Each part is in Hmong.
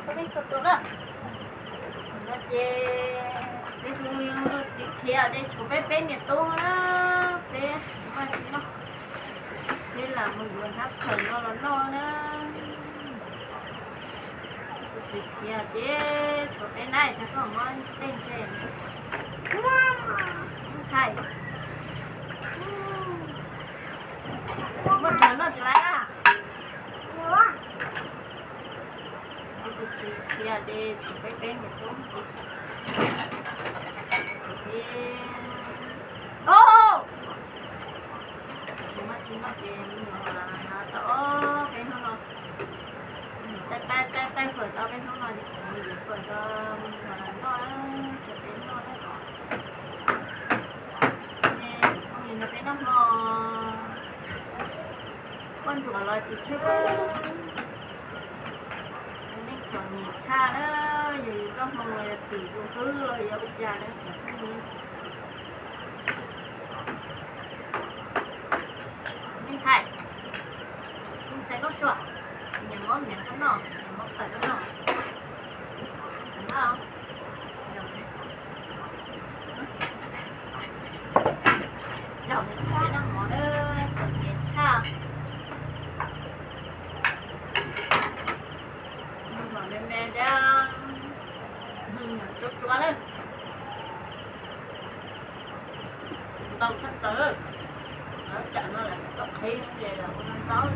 Txhua leej txhua tus na, no ces peb tus txiv khiav ces tshuav peb peb niam tub na, peb tsis muaj tsis noj, peb lam mus yuav hnab khaws no los noj na. Tus txiv khiav ces tshuav peb na, ces koj muab tej ntse, ntshai, muab nrog noj tsis laiv. Tus txiv khiav ces tshuav peb peb niam tub ces, o, tsis muaj tsis noj ces me nyuam tau ob peb hnub no, me nyuam taij taij taij fawm tau peb hnub no ces kuv yuav fawm rau me nyuam noj na, rau peb noj na. Phooj ywg nrog peb noj hmo, koj ntxuav los tsis tsheej, nej txom nyem tshaj na, yog yus txoj hmoo los yog tim tus hlwb los yog ua cas na cov phooj ywg. Me ntxhais, me ntxhais Nkauj Sua, niam muab miam koj noj, niam muab fawm koj noj. Zaum no peb noj mov na, txom nyem tshaj. Mov me me thiab, tsuab tsuab na. Ntau thaj plaws, lawv cam no lawv tau qhib ces lawv ua ntau ntau.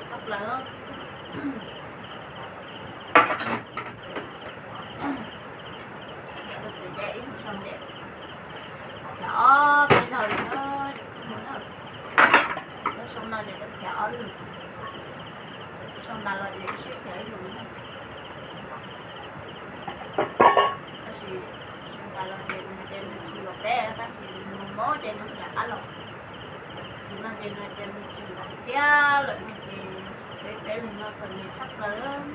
Tshaj plaws. Tus txiv ces ib tug sau ntes, khiav ob peb zaug li na. Lub xyoo no ces twb khiav ob lwm, xyoo tas los ces ib sij khiav ib lwm na. Tab sis xyoo tas los ces nws ces nws tsis yuav peb, tab sis nws mob ces nws lam qab los. Tsis no ces nws ces nws tsis yuav tiag tiag lawm no ces peb peb leeg no txom nyem tshaj plaws.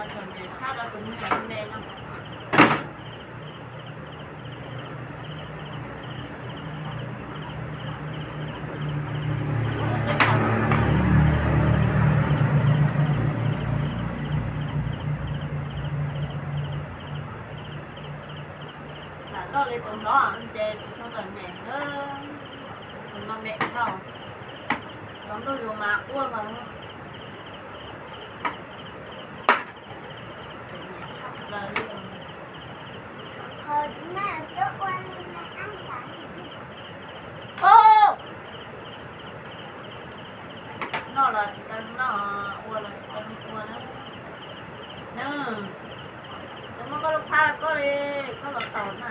Txom nyem tshaj rau tus me me no. Lam loj li tus no ces tsis tshua txom nyem na. Tus no me dhau, tsaus ntuj zus mas quaj nkaus. Txom nyem tshaj plaws li. Noj los tsis tau noj, ua los tsis tau ua na. Nws, nws muab koj lub phab koj li, koj los taus na.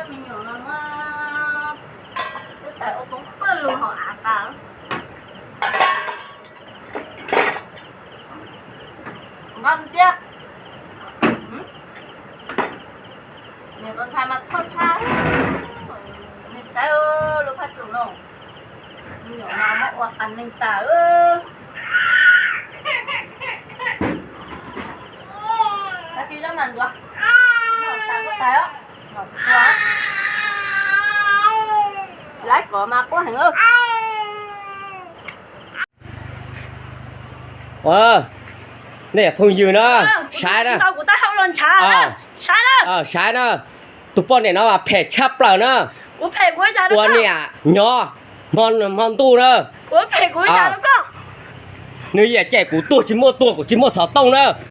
Me nyuam no twb tawm ua poob pawg lug hauv av tas. Nqa mus tiag. Niam tus ntxhais mas txhoj tshaj, nej saib lub phaj tsum no, me nyuam no muab ua qas neeg tas. Tag kis Laiv kom mas quab heev. Nej phooj ywg na, saib na, saib na, tus poj niam no mas phem tshaj plaws na. Ua niam nyob hmo ntuj na, nws yeej cem kuv tuag tsis muaj tuag, kuv tsis muaj xov tooj na.